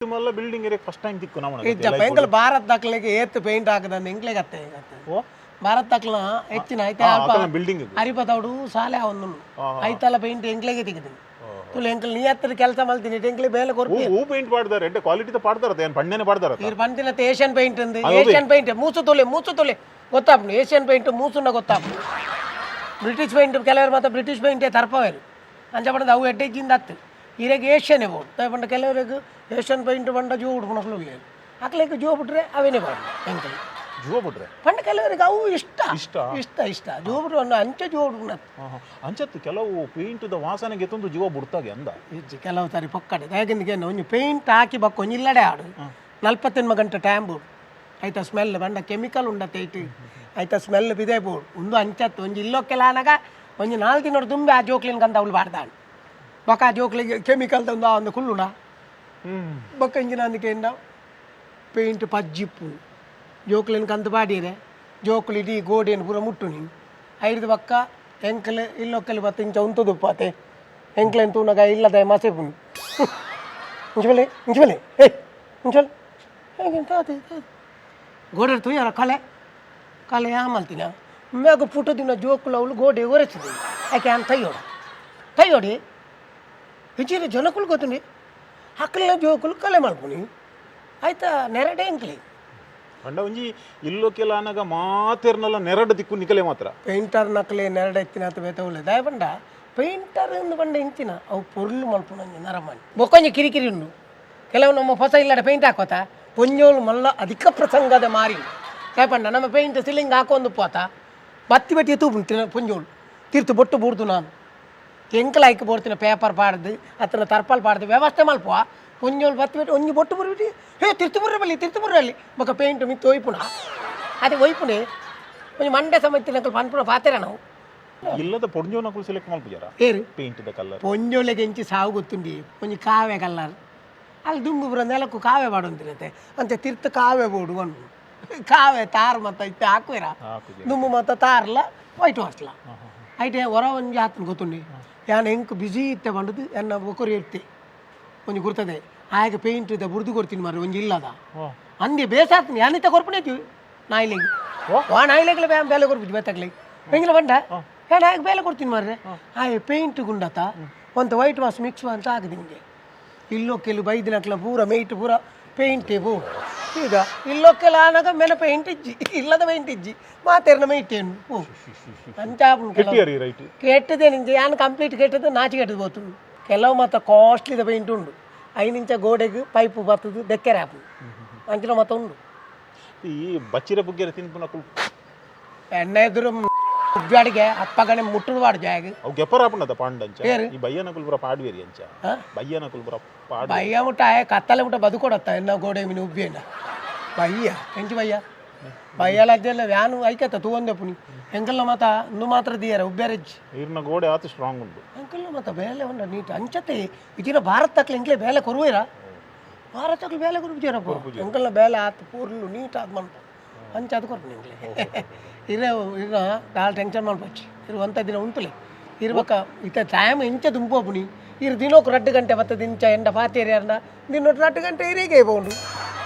ಮಲ್ಲ ಬಿಲ್ಡಿಂಗ್ ಇರಕ್ಕೆ first time ತಿಕ್ಕು ನಮ್ಮ. ಇಜ್ಜಪ್ಪ, ಎಂಕಲ್ ಭಾರತ್ ದಾಖಲೆಗೆ ಏತ್ ಪೇಂಟ್ ಹಾಕದಂದು ಎಂಕ್ಲೆಗ್ ಅತ್ತೆ. ಓ. ಭಾರತ್ ದಾಖಲ ಹೆಚ್ಚಿನ ಐತೆ ಅಲ್ಪ. ಬಿಲ್ಡಿಂಗ್. ಅರಿಪದೌಡು ಸಾಲೆ ಒಂದು ಐತಲ ಪೇಂಟ್ ಎಂಕ್ಲೆಗೆ ತೆಗೆದು ತುಳು ಎಂಕಲ್ ನೀ ಹತ್ತಿರ ಕೆಲಸ ಮಲ್ತೀನಿ, ಎಂಕ್ಲೆ ಬೇಲೆ ಕೊರ್ಪಿ. ಹೂ ಪೇಂಟ್ ಪಾಡ್ದಾರೆ, ಎಡ್ಡೆ ಕ್ವಾಲಿಟಿ ಪಾಡ್ದಾರ, ಏನ್ ಪಣ್ಣೆನೆ ಪಾಡ್ದಾರ? ಇರ್ ಬಂದಿನ ಏಷ್ಯನ್ ಪೇಂಟ್ ಅಂದು, ಏಷ್ಯನ್ ಪೇಂಟ್ ಮೂಸು ತೊಲೆ, ಮೂಸು ತೊಲೆ ಗೊತ್ತಾಪುಂಡು. ಏಷ್ಯನ್ ಪೇಂಟ್ ಮೂಸುನ ಗೊತ್ತಾಪುಂಡು. ಬ್ರಿಟಿಷ್ ಪೇಂಟ್ ಕೆಲವರು ಮಾತ್ರ ಬ್ರಿಟಿಷ್ ಪೇಂಟೇ ತರ್ಪವೇರು. ಅಂಚ ಪಂಡದ ಅವು ಎಡ್ಡೆಜ್ಜಿಂದ ಅತ್ತು. ಇರೆಗ್ ಏಷ್ಯನೇ ಬೋಡು. ತಾಯಿ ಪಂಡ ಕೆಲವರಿಗೆ ಏಷ್ಯನ್ ಪೇಂಟ್ ಪಂಡ ಜೋ ಉಡ್ಪುನಕ್ಲು ಉಲ್ಲೇರು. ಅಕ್ಲೆಗ್ ಜೋ ಬಿಟ್ರೆ ಅವೇನೇ ಬೋಡು ಎಂಕಲ್. ಜುವ ಬಿಟ್ರೆ? ಪಂಡ ಕೆಲವರಿಗೆ ಅವು ಇಷ್ಟ. ಇಷ್ಟ. ಇಷ್ಟ ಇಷ್ಟ. ಜೋ ಬಿಟ್ರು ಅನ್ನ ಅಂಚೆ ಜೋ ಉಡ್ಪುನ. ಅಂಚತ್ತು ಕೆಲವು ಪೇಂಟ್ the ವಾಸನೆಗೆ ತಂದು ಜೀವ ಬುಡ್ತಾಗೆ ಅಂದ. ಇಜ್ಜಿ, ಕೆಲವು ಸಾರಿ ಪೊಕ್ಕಡೆ ದಾಯಗಂದಿಗೆ ಒಂಜಿ ಪೇಂಟ್ ಹಾಕಿ ಬಕ್ಕ ಒಂಜಿ ಇಲ್ಲಡೆ ಆಡು 48 ಗಂಟೆ ಟೈಮ್ ಬೋಡು. ಆಯ್ತಾ, ಸ್ಮೆಲ್ ಬಂಡ ಕೆಮಿಕಲ್ ಉಂಡತ್ತೆ ಇಟ್ಟು ಆಯ್ತಾ, ಸ್ಮೆಲ್ ಬಿದೆ ಬೋಡು. ಒಂದು ಅಂಚತ್ತು ಒಂಜಿ ಇಲ್ಲೊಕ್ಕೆಲ್ಲ ಆನಾಗ ಒಂಜಿ 4 ದಿನ ತುಂಬಿ ಆ ಜೋಕ್ಲಿನ ಕಂದ ಅವಳು ಬಾಡ್ದಾಂಡ್. ಬೊಕ್ಕ ಆ ಜೋಕ್ಲಿಗೆ ಕೆಮಿಕಲ್ ತಂದು ಆ ಒಂದು ಕುಳ್ಳುಣ. ಬೊಕ್ಕ ಇಂಜಿನ ಅಂದಕ್ಕೆ ಪೇಂಟ್ ಪಜ್ಜಿಪ್ಪು ಜೋಕ್ಲಿನ ಕಂದು ಪಾಡಿರೆ ಜೋಕುಲು ಇಡೀ ಗೋಡೆಯನ್ನು ಪೂರ ಮುಟ್ಟು ನೀನು ಐದು ಬಕ್ಕ ಎಂಕಲ್ ಇಲ್ಲೊಕ್ಕಲಿ ಬತ್ತ ಇಂಚ ಉಂತುದುಪ್ಪಾತೆ. ಎಂಕ್ಲೆನ್ ತೂನಗ ಇಲ್ಲದ ಮಸೆಪುನು ಇಂಚಬಲೆ ಇಂಚಬಲೆ ಏಯ್ ಇಂಚಬಲೆ ಹೇಗೆ ಅದೇ ಗೋಡೆ ತೂಯಾರ ಕಲೆ ಕಲೆ ಯಾ ಮಲ್ತಿನ ಮ್ಯಾಗ ಪುಟ ದಿನ ಜೋಕುಲು ಅವಳು ಗೋಡೆ ಒರೆಸಿದೆ. ಯಾಕೆ ಅಂತ ತಯ್ಯೋಡ ತಯ್ಯೋಡಿ ಹೆಚ್ಚಿನ ಜನಕುಲು ಗೊತ್ತುಂಡಿ ಅಕ್ಕಲಿನ ಜೋಕುಲು ಕಲೆ ಮಲ್ಪುನಿ ಆಯ್ತಾ ನೆರಡೆ ಎಂಕ್ಲಿ. ಅಂಡ ಒಂಜಿ ಇಲ್ಲೊಕ್ಕೆಲ್ಲ ಆನಾಗ ಮಾತೆರ್ನಲ್ಲ ನೆರಡು ದಿಕ್ಕು ನಿಕಲೆ ಮಾತ್ರ. ಪೇಂಟರ್ ನಕಲೆ ನೆರಡೆ ಎತ್ತಿನ ಆತ ಬೇತ ಉಳ್ಳೆ ದಾಯ ಪಂಡ ಪೇಂಟರ್ ಎಂದು ಪಂಡ ಇಂಚಿನ ಅವು ಪೊರ್ಲು ಮಲ್ಪುನ ಒಂಜಿ ನರಮಾನಿ. ಬೊಕ್ಕೊಂಜಿ ಕಿರಿಕಿರಿ ಉಂಡು. ಕೆಲವು ನಮ್ಮ ಹೊಸ ಇಲ್ಲಡೆ ಪೇಂಟ್ ಹಾಕೋತ ಪೊಂಜೋಳು ಮಲ್ಲ ಅಧಿಕ ಪ್ರಸಂಗದ ಮಾರಿ. ದಾಯ ಪಂಡ ನಮ್ಮ ಪೇಂಟ್ ಸಿಲಿಂಗ್ ಹಾಕೊಂದು ಪೋತ ಬತ್ತಿ ಬಟ್ಟಿ ತೂಪುಂಡು ಪೊಂಜೋಳು ತೀರ್ತು ಬೊಟ್ಟು ಬೂರ್ದು. ನಾನು ಎಂಕಲ್ ಐಕ್ ಬೋಡ್ತಿನ ಪೇಪರ್ ಪಾಡ್ದು ಅತ್ತನ ತರ್ಪಾಲ್ ಪಾಡ್ದು ವ್ಯವಸ್ಥೆ ಮಲ್ಪುವ. ಪೊಂಜೋಳು ಬತ್ತಿ ಬಿಟ್ಟು ಒಂಜಿ ಬೊಟ್ಟು ಬುರ್ಬಿಟ್ಟು ಹೇ ತಿರ್ತು ಬುರ್ರ ಬಲ್ಲಿ ತಿರ್ತು ಬುರ್ರಲ್ಲಿ ಬೊಕ ಪೇಂಟ್ ಮಿತ್ತು ಒಯ್ಪುಣ. ಅದೇ ಒಯ್ಪುಣೆ ಒಂಜಿ ಮಂಡೆ ಸಮಯತ್ತಿನ ಪನ್ಪುಣ ಪಾತೆರ ನಾವು. ಇಲ್ಲದ ಪೊಂಜೋನಕುಲು ಸೆಲೆಕ್ಟ್ ಮಲ್ಪುಜಾರ? ಏರು? Paint the colour. ಪೊಂಜೋಲೆಗೆ ಎಂಚಿ ಸಾವು ಗೊತ್ತುಂಡಿ. ಒಂಜಿ ಕಾವೆ ಕಲ್ಲರ್ ಅಲ್ಲಿ ದುಂಬು ಪೂರ ನೆಲಕ್ಕು ಕಾವೆ ಪಾಡೊಂದಿರತ್ತೆ ಅಂಚೆ ತಿರ್ತು ಕಾವೆ ಬೋಡು ಒಂದು ಕಾವೆ ತಾರ್ ಮತ್ತ ಇತ್ತೆ ಹಾಕುವೆರ. ಹಾಕುಜೆರ್. ದುಂಬು ಮತ್ತ ತಾರ್ಲ ವೈಟ್ ವಾಸ್ಲ ಐಟೆ ಹೊರ ಒಂಜಿ ಆತನ ಗೊತ್ತುಂಡಿ. ಯಾನ್ ಎಂಕ್ ಬಿಸಿ ಇತ್ತೆ ಪಂಡುದು ಎನ್ನ ಬೊಕೊರಿ ಇರ್ತೆ ಒಂಜಿ ಗುರ್ತದೆ ಆಯಗ ಪೇಂಟ್ ಇದ್ದ ಬುರ್ದು ಕೊಡ್ತೀನಿ ಮಾರ್ರೆ ಒಂಜಿ ಇಲ್ಲದ ಅಂದೆ ಬೇಸಾತ್ನಿ. ಯಾನಿತ್ತ ಕೊರ್ಪುನೆ ನಾಯಿಲೆಗ್ ವಾ ನಾಯಿಲೆಗ್ಲ ಬೇಲೆ ಕೊರ್ಪುಜಿ ಬೇತಗ್ಲಿ ಎಂಗಿಲ ಬಂಡ ಯಾನ್ ಆಯಗ ಬೇಲೆ ಕೊಡ್ತೀನಿ ಮಾರ್ರೆ. ಆಯೆ ಪೇಂಟ್ ಗುಂಡತ ಒಂದು ವೈಟ್ ವಾಶ್ ಮಿಕ್ಸ್ ಅಂತ ಆಗದೆ ನಿಮಗೆ. ಇಲ್ಲೊಕ್ಕೆಲು ಬೈದಿನಕ್ಲ ಪೂರ ಮೇಯ್ಟ್ ಪೂರ ಪೇಂಟೇ ಪೂ. ಈಗ ಇಲ್ಲೊಕ್ಕೆಲ್ಲ ಆನಾಗ ಮೇಲೆ ಪೇಂಟ್ ಇಜ್ಜಿ, ಇಲ್ಲದ ಪೇಂಟ್ ಇಜ್ಜಿ, ಮಾತೇರ್ನ ಮೇಯ್ಟೇನು ಪೂ ಅಂಚ ಆಪುಂಡು ಕೆಲವು. ಕೆಟ್ಟಿಯರಿ ರೈಟ್. ಕೆಟ್ಟದೆ ನಿಂಚೆ ಯಾನ್ ಕಂಪ್ಲೀಟ್ ಕೆಟ್ಟದ್ದು ನಾಚಿ ಕೆಟ್ಟದ್ದು పోతుంది. ಕೆಲವು ಮಾತ್ರ ಕಾಸ್ಟ್ಲಿದ ಪೇಂಟ್ ಉಂಡು. ಐನಿಂಚ ಗೋಡೆಗೆ ಪೈಪ್ ಬರ್ತದೆ ದೆಕ್ಕೆರೆ ಆಪುಂಡು. ಅಂಚಿನ ಮಾತ ಉಂಡು. ಈ ಬಚ್ಚಿರ ಬುಗ್ಗೆರ ತಿನ್ಪುನಕುಲು? ಎಣ್ಣೆ ಎದುರು ಉಬ್ಬ್ಯಾಡಿಗೆ ಅಪ್ಪಗಣೆ ಮುಟ್ಟುದು ವಾಡು ಜಾಗ. ಅವು ಗೆಪ್ಪರ ಆಪುಂಡದ ಪಾಂಡಂಚ. ಏರು? ಈ ಬಯ್ಯನಕುಲು ಪೂರ ಪಾಡ್ವೇರಿ ಅಂಚ. ಹಾ? ಬಯ್ಯನಕುಲು ಪೂರ ಪಾಡ್ ಬಯ್ಯ ಮುಟ್ಟ ಆಯ ಕತ್ತಲೆ ಮುಟ್ಟ ಬದುಕೊಡತ್ತ ಎನ್ನ ಗೋಡೆ ಮಿನಿ ಉಬ್ಬಿಯಣ್ಣ ಬಯ್ಯ ಎಂಚಿ ಬಯ್ಯ ಬಯ್ಯಲ ಅಜ್ಜಲ್ಲ ವ್ಯಾನು ಐಕತ್ತ ತೂವಂದೆ ಪುನಿ ಎಂಕಲ್ನ ಮಾತ ಇಂದು ಮಾತ್ರ ದಿಯರ ಉಬ್ಬ್ಯಾರೆಜ್ಜಿ. ನೀರಿನ ಗೋಡೆ ಆತು ಸ್ಟ್ರಾಂಗ್ ಉಂಟು. ಅಂಕಲ್ ಮತ್ತೆ ಬೇಲೆ ಉಂಡ ನೀಟ್ ಅಂಚತೆ. ಇದಿನ ಭಾರತ ತಕ್ಲೆ ಎಂಕ್ಲೆ ಬೇಲೆ ಕೊರುವೇರಾ? ಭಾರತ ತಕ್ಲೆ ಬೇಲೆ ಕೊರುಪುಜಾರಪ್ಪ. ಅಂಕಲ್ನ ಬೇಲೆ ಆತು ಪೂರ್ಲು ನೀಟ್ ಆದ್ ಮಲ್ಪ ಅಂಚ ಅದು ಕೊರ್ಪು ನಿಂಗ್ಲೆ. ಇರ ಇರ ದಾಲ್ ಟೆನ್ಷನ್ ಮಲ್ಪಚ್ಚಿ ಇರು ಒಂತ ದಿನ ಉಂತುಲೆ ಇರ್ಬಕ ಇತ್ತ ಟೈಮ್ ಇಂಚ ದುಂಪೋಪುನಿ. ಇರು ದಿನೋಕು 2 ಗಂಟೆ ಬತ್ತದ ಇಂಚ ಎಂಡ ಪಾತೇರಿ ಅರ್ನ ದಿನೋಟು 2 ಗಂಟೆ ಇರಿಗೆ ಪೋಂಡು.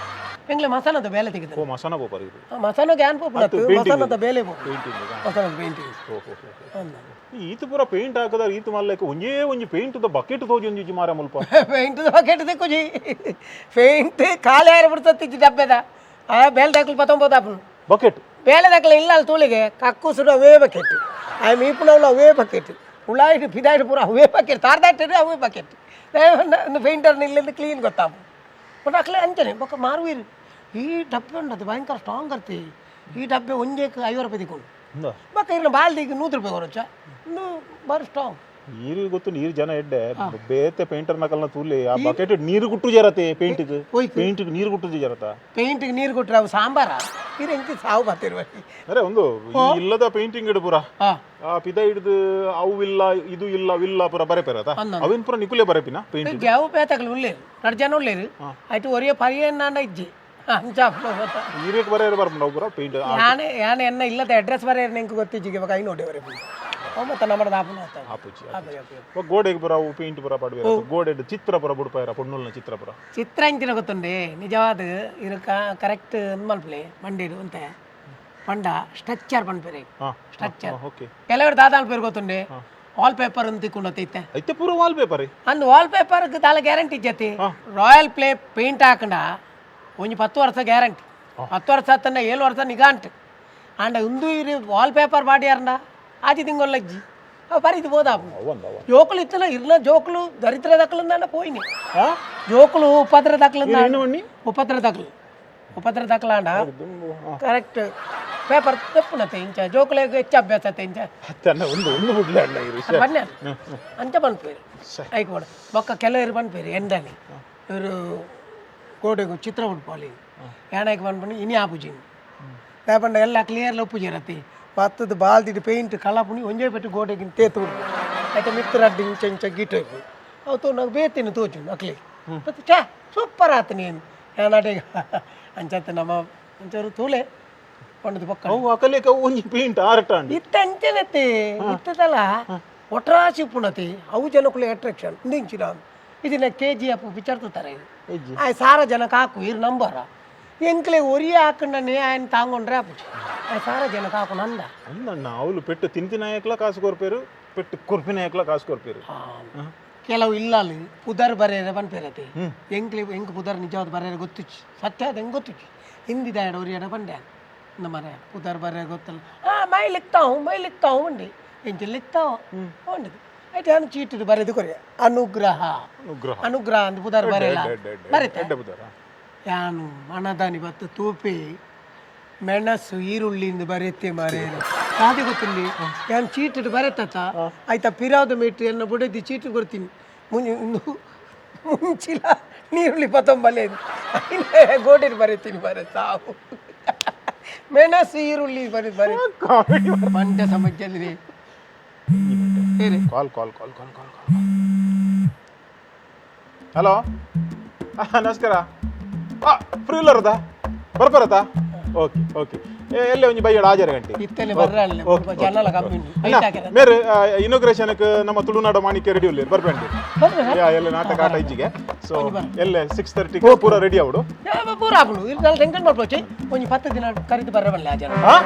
ಎಂಗ್ಲೆ ಮಸಾನದ ಬೇಲೆ ತೆಗೆದ. ಓ ಮಸನ ಬೋಪರ್ ಇದು. ಮಸಾನಗೆ ಏನ್ ಪೋಪುನತ್ತು ಮಸಾನದ ಬೇಲೆ ಪೋಪು. ಪೇಂಟಿಂಗ್. ಮಸಾನದ ಪೇಂಟಿಂಗ್. ಈತ ಪೂರ ಪೇಂಟ್ ಹಾಕದಾರ. ಈತ ಮಲ್ಲಕ್ಕೆ ಒಂಜೇ ಒಂಜಿ ಪೇಂಟ್ the bucket ತೋಜಿ ಒಂಜಿ ಮಾರ ಮುಲ್ಪ. Paint bucket ದಿಕ್ಕುಜಿ. ಪೇಂಟ್ ಖಾಲಿ ಆಯ್ರ ಬಿಡ್ತತ್ತಿಜ್ಜಿ ಡಬ್ಬೆದ. ಆ ಬೇಲೆ ದಾಖಲು ಪತ್ತೊಂಬತ್ತು ಬಕೆಟ್. ಬೇಲೆ ದಾಖಲೆ ಇಲ್ಲ ಅಲ್ಲಿ ತೂಳಿಗೆ. ಕಕ್ಕುಸುಡು ಅವೇ ಬಕೆಟ್, ಆ ಮೀಪುನವ್ಲು ಅವೇ ಬಕೆಟ್, ಉಳಾಯಿಡು ಫಿದಾಯಿಡು ಪೂರ ಅವೇ ಬಕೆಟ್, ತಾರ್ದಾಟಿಡು ಅವೇ ಬಕೆಟ್. ಪೇಂಟರ್ ಇಲ್ಲಿಂದ ಕ್ಲೀನ್ ಗೊತ್ತಾಪು. ಬಟ್ ಅಕ್ಲೆ ಅಂಚನೆ ಬೊಕ್ಕ ಮಾರುವೀರು. ಈ ಡಬ್ಬೆ ಉಂಟು ಅದು ಭಯಂಕರ ಸ್ಟ್ರಾಂಗ್ ಇರ್ತಿ. ಈ ಡಬ್ಬೆ ಒಂಜೇಕ್ 50 ರೂಪಾಯಿ ದಿಕ್ಕೊಂಡು. ಬೊಕ್ಕ ಇರ್ನ ಬಾಲ್ದಿಗೆ 100 ರೂಪಾಯಿ ಕೊರೊಚ್ಚ. ಇಂದು ಬಾರಿ ಸ್ಟ್ರಾಂಗ್. ನೀರು ಗೊತ್ತು, ನೀರು ಜನ ಎಡ್ಡೆ ಬೇತೆ ಪೇಂಟರ್ ನಕಲ್ನ ತೂಲೆ ಆ ಬಕೆಟ್ ನೀರು ಗುಟ್ಟು ಜರತೆ ಪೇಂಟ್. ಹೋಯ್ತು. ಪೇಂಟ್ ನೀರು ಗುಟ್ಟು ಜರತ. ಪೇಂಟಿಗೆ ನೀರು ಕೊಟ್ಟರೆ ಅವು ಸಾಂಬಾರ ಇದು ಎಂಚಿ ಸಾವು ಬರ್ತಿರುವ. ಅರೆ ಒಂದು ಈ ಇಲ್ಲದ ಪೇಂಟಿಂಗ್ ಇಡು ಪೂರ. ಆ ಪಿದ ಹಿಡಿದು ಅವು ಇಲ್ಲ ಇದು ಇಲ್ಲ ಅವಿಲ್ಲ ಪೂರ ಬರೆಪೆರತ. ಅವಿನ ಪೂರ ನಿಕುಲೆ ಬರೆಪಿನ ಪೇಂಟ್? ಅವು ಪೇತಗಳು ಉಳ್ಳೇರು ಎರಡು ಜನ ಉಳ್ಳೇರು ಆಯ್ತು. ಒರಿಯ ಪರಿಯನ್ನ ಇಜ್ಜಿ ಅಂಚ ಗೊತ್ತಾ. ನೀರಿಗೆ ಬರೆಯರು ಬರ್ಪುಂಡು ಅವು ಪೂರ ಪೇಂಟ್. ಯಾನೆ ಯಾನೆ ಎನ್ನ ಇಲ್ಲದ ಅಡ್ರೆಸ್ ಬರೆಯರ್ ನಿಂಗೆ ಗೊತ್ತಿಜ್ಜಿಗೆ ಇವಾಗ I ನೋಡಿ ಬರೆಪು. ಅವು ಮತ್ತೆ ನಮ್ಮ ದಾಪನ ಆಪುಜಿ. ಬೊಕ್ಕ ಗೋಡೆಗ್ ಪೂರ ಅವು ಪೇಂಟ್ ಪೂರ ಪಾಡ್ವೇರ, ಗೋಡೆಡ್ ಚಿತ್ರ ಪೂರ ಬುಡ್ಪಾಯರ, ಪೊಣ್ಣುಲ್ನ ಚಿತ್ರ ಪೂರ? ಚಿತ್ರ ಇಂಚಿನ ಗೊತ್ತುಂಡೆ ನಿಜವಾದ ಇರು ಕರೆಕ್ಟ್ ಮಲ್ಪಲೆ ಮಂಡಿಡು ಅಂತೆ ಪಂಡ ಸ್ಟ್ರಕ್ಚರ್ ಪನ್ಪೇರೆ. ಸ್ಟ್ರಕ್ಚರ್. ಕೆಲವರು ದಾದ ಅಲ್ಪೇರು ಗೊತ್ತುಂಡೆ, ವಾಲ್ ಪೇಪರ್ ಅಂತ ತಿಕ್ಕೊಂಡು ಇತ್ತೆ. ಐತೆ ಪೂರ ವಾಲ್ ಪೇಪರ್. ಅಂದ್ ವಾಲ್ ಪೇಪರ್ ದಾಲ ಗ್ಯಾರಂಟಿ ಜತಿ. ರಾಯಲ್ ಪ್ಲೇ ಪೇಂಟ್ ಹಾಕಂಡ ಒಂಜಿ 10 ವರ್ಷ ಗ್ಯಾರಂಟಿ. 10 ವರ್ಷ ಆತಂಡ 7 ವರ್ಷ ನಿಗಾಂಟ್. ಆಂಡ ಉಂದು ಇರು ವಾಲ್ ಪೇಪರ್ ಬಾಡಿಯಾರಂಡ ಆಜಿ ತಿಂಗೊಲ್ಲಜ್ಜಿ ಅವು ಪರಿದು ಬೋದಾಪು. ಅವಂದ ಅವ. ಜೋಕುಲು ಇತ್ತಲ್ಲ ಇರ್ನ ಜೋಕುಲು ದರಿದ್ರ ದಕ್ಕಲಂದಾಂಡ ಪೋಯಿನಿ. ಜೋಕುಲು ಉಪದ್ರ ದಕ್ಕಲಂದ. ಏನು ಬಣ್ಣಿ? ಉಪದ್ರ ದಕ್ಕಲು, ಉಪದ್ರ ದಕ್ಕಲಾಂಡ ಕರೆಕ್ಟ್ ಪೇಪರ್ ತೆಪ್ಪುನತೆ ಇಂಚ ಜೋಕುಲೆಗ್ ಹೆಚ್ಚು ಅಭ್ಯಾಸ ಆತ ಇಂಚ. ಅತ್ತಣ್ಣ, ಒಂದು ಒಂದು ಬುಡ್ಲೆ ಅಣ್ಣ ಇರು. ಅದು ಬನ್ನಿ ಅಂಚ ಪನ್ಪೇರು ಐಕ್ ಬೋಡ. ಬೊಕ್ಕ ಕೆಲವರು ಪನ್ಪೇರು ಎಂಡನಿ ಇವರು ಗೋಡೆಗು ಚಿತ್ರ ಉಡ್ಪಾಲಿ ಯಾಣಕ್ಕೆ ಪನ್ಪುನಿ ಇನಿ ಆಪುಜಿ. ದಾಯೆ ಎಲ್ಲ ಕ್ಲಿಯರ್ ಒಪ್ಪುಜಿ. ಬತ್ತದ ಬಾಲ್ದಿಡ್ ಪೇಂಟ್ ಕಲಪುನಿ ಒಂಜೇ ಪೆಟ್ಟು ಗೋಡೆಗಿನ ತೇತು ಉಡ್ಪು. ಐತ ಮಿತ್ರ ಅಡ್ಡಿ ಇಂಚ ಇಂಚ ಗೀಟ ಇಪ್ಪು. ಅವು ತೋ నాకు ಬೇತಿನ ತೋಚು ಅಕ್ಲೆ ಮತ್ತೆ ಛೇ ಸೂಪರ್ ಆತ ನೀನು ಯಾನಾಡೆ ಅಂಚತ್ತ ನಮ್ಮ ಒಂಚೂರು ತೂಲೆ ಪಂಡದು ಪಕ್ಕ. ಅವು ಅಕಲೇಕ ಅವು ಒಂಜಿ ಪೇಂಟ್ ಆರ್ಟ್ ಅಂಡ್. ಇತ್ತ ಅಂಚನತ್ತೆ ಇತ್ತದಲ್ಲ ಒಟ್ರಾಸಿ ಉಪ್ಪುನತಿ ಅವು ಜನಕ್ಕುಲೆ ಅಟ್ರಾಕ್ಷನ್ ಇಂಚಿನ ಇದನ್ನ ಕೆಜಿಎಫ್ ಪಿಕ್ಚರ್ ತೂತಾರೆ. ಇಜ್ಜಿ. ಆ ಸಾರ ಜನಕ್ಕೆ ಹಾಕು ಇರು ನಂಬರ ಎಂಕ್ಲೆ ಒರಿಯ ಹಾಕೊಂಡನೆ ఆయన ತಾಂಗೊಂಡ್ರೆ ಆಪುಜಿ. ಆ ಸಾರ ಜನಕ್ಕೆ ಹಾಕು ನಂದ. ಅಲ್ಲಣ್ಣ, ಅವಳು ಪೆಟ್ಟು ತಿಂತಿನಾಯಕ್ಲ ಕಾಸು ಕೊರ್ಪೇರು, ಪೆಟ್ಟು ಕೊರ್ಪಿನಾಯಕ್ಲ ಕಾಸು ಕೊರ್ಪೇರು. ಕೆಲವು ಇಲ್ಲಲ್ಲಿ ಪುದರ್ ಬರೆಯರೆ ಪನ್ಪೇರತೆ. ಎಂಕ್ಲೆ ಎಂಕ್ ಪುದರ್ ನಿಜವಾದ ಬರೆಯರೆ ಗೊತ್ತುಚ್ಚಿ, ಸತ್ಯ ಅದು ಹೆಂಗೆ ಗೊತ್ತುಚ್ಚಿ. ಹಿಂದಿ ದಾಯಡ ಒರಿಯಡ ಪಂಡ್ಯ ಮರ ಪುದರ್ ಬರೆಯ ಗೊತ್ತಲ್ಲ. ಆ ಮೈ ಲಿಕ್ತಾವು ಮೈ ಲಿಕ್ತಾವು ಉಂಡಿ ಎಂಚ ಲಿಕ್ತಾವು ಉಂಡಿದು ಆಯ್ತು. ನಾನು ಚೀಟಿದು ಬರೆದು ಕೊರಿಯ ಅನುಗ್ರಹ. ಅನುಗ್ರಹ. ಅನುಗ್ರಹ ಅಂತ ಪುದರ್ ಬರೆಯಲ್ಲ ಬರೀತೆ. ಎಡ್ಡೆ ಬುದಾರ. ಯಾನು ಮನದಾನಿ ಬತ್ತು ತೂಪಿ ಮೆಣಸು ಈರುಳ್ಳಿಯಿಂದ ಬರೆತೆ ಮರೇನು ಸಾಧಿ ಗೊತ್ತುಂಡಿ. ಯಾನ್ ಚೀಟಿಡು ಬರೆತತ ಆಯ್ತಾ ಪಿರಾದ ಮೇಟ್ ಎನ್ನ ಬುಡದಿ ಚೀಟು ಕೊಡ್ತೀನಿ ಮುಂಜಿ ಮುಂಚಿಲ ನೀರುಳ್ಳಿ ಪತ್ತೊಂಬಲೆ ಗೋಡೆದು ಬರೀತೀನಿ ಬರೆ ಸಾವು ಮೆಣಸು ಈರುಳ್ಳಿ ಬರೆ ಬರೆ ಮಂಡ್ಯ ಸಮಸ್ಯೆ ಹೇಳಿ. Call call call call call call. Hello, ನಮಸ್ಕಾರ. ಫ್ರೀ ಇಲ್ಲರದ ಬರ್ಬರತಾ? ಓಕೆ ಓಕೆ, ಎಲ್ಲೇ ಒಂಜಿ ಬೈಯಡ ಆಜಾರ ಗಂಟೆ. ಇತ್ತಲೆ ಬರ್ರಲ್ಲ ಜನಲ ಕಮ್ಮಿ ಉಂಟು. ಐಟ್ ಹಾಕ್ಯಾರ. ಮೇರೆ ಇನಾಗ್ರೇಷನ್ಕ್ ನಮ್ಮ ತುಳುನಾಡ ಮಾಣಿಕ್ಯ ರೆಡಿ ಉಲ್ಲೇರು, ಬರ್ಬೇಂಡಿ. ಯಾ ಎಲ್ಲ ನಾಟಕ ಆಟ ಇಜ್ಜಿಗೆ. ಸೊ ಎಲ್ಲೆ 6:30 ಪೂರ ರೆಡಿ ಅವಡು. ಪೂರ ಆಪುಂಡು. ಇಲ್ಲಿ ಟೆನ್ಷನ್ ಮಾಡ್ಬೋಚಿ. ಒಂಜಿ 10 ದಿನ ಕರಿದು ಬರ್ರ ಬಲ್ಲೆ ಆ ಜನ. ಹಾ.